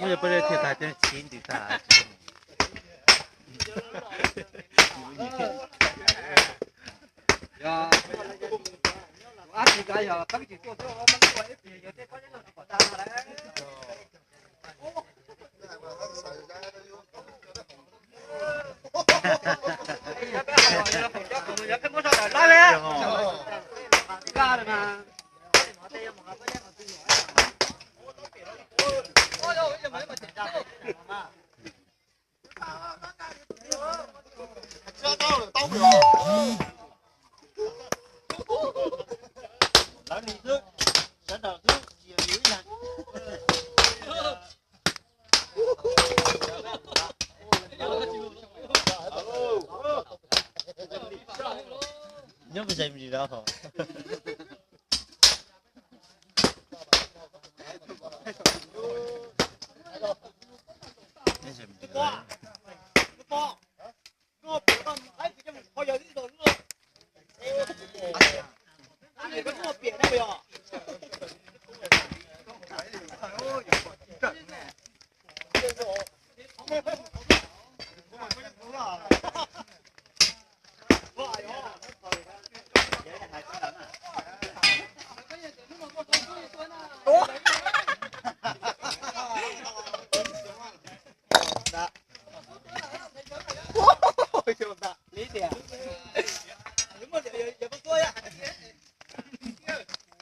Muab yog peb thiaj tag tseeb, chiv ntws tag. Lawv li xwb, sawv daws xwb, tsis yog yus ib leeg. Nyob pes zais me ntsis rau hauv.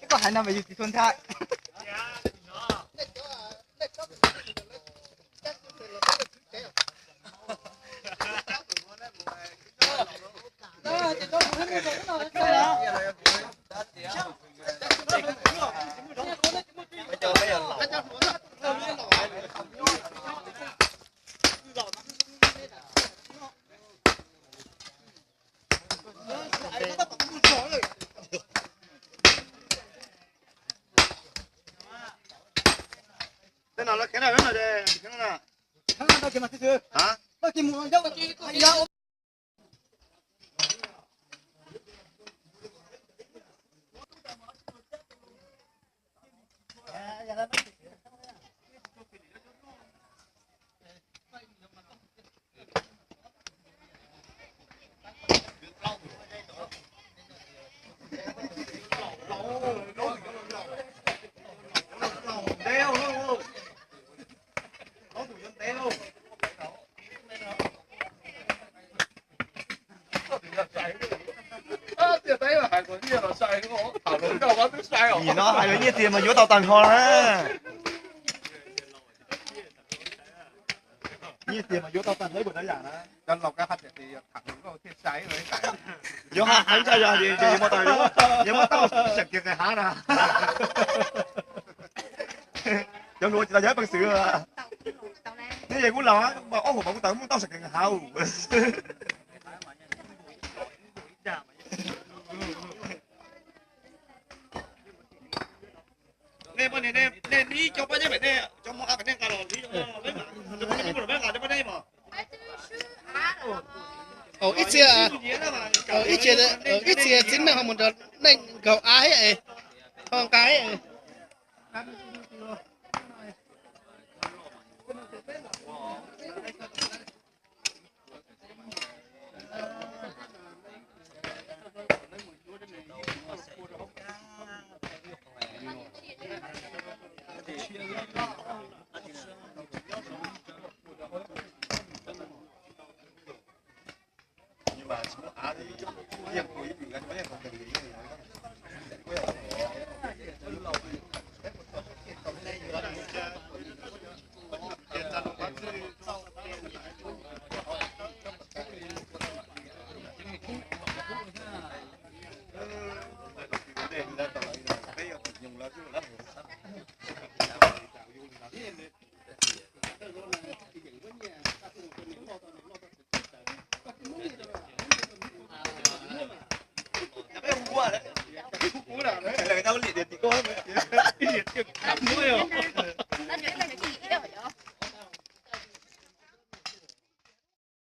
Koj hais no mas yus tsis txhua ntshai. Tej no lawv khiav na, khiav na. Nim no hais yuav nyiaj txiag mas yuav tau tag nrho na. Nyiaj txiag mas yuav tau tag nrho ib puas tsav yam na. Cov laus koj hais tias tham hluas nkauj thiaj sai. Yuav hais ntshai yog tias yuav muaj tau, yuav muaj tau seem kiag nqis hav na. Cov hluas tsis tau yog peev xwm. Nej yeej kuv laus mas ob hum mas kuv tau muaj tau seem kiag nqis hav. Nej, nej, nej, nej, cov pab neb, nej cov hmoob a, nej nqa los, nej nqa, nej nqa, nej nqa. Ib txhia, ib txhia txiv neej ho mus nrog nej nkaug av thiab, ho nqa thiab.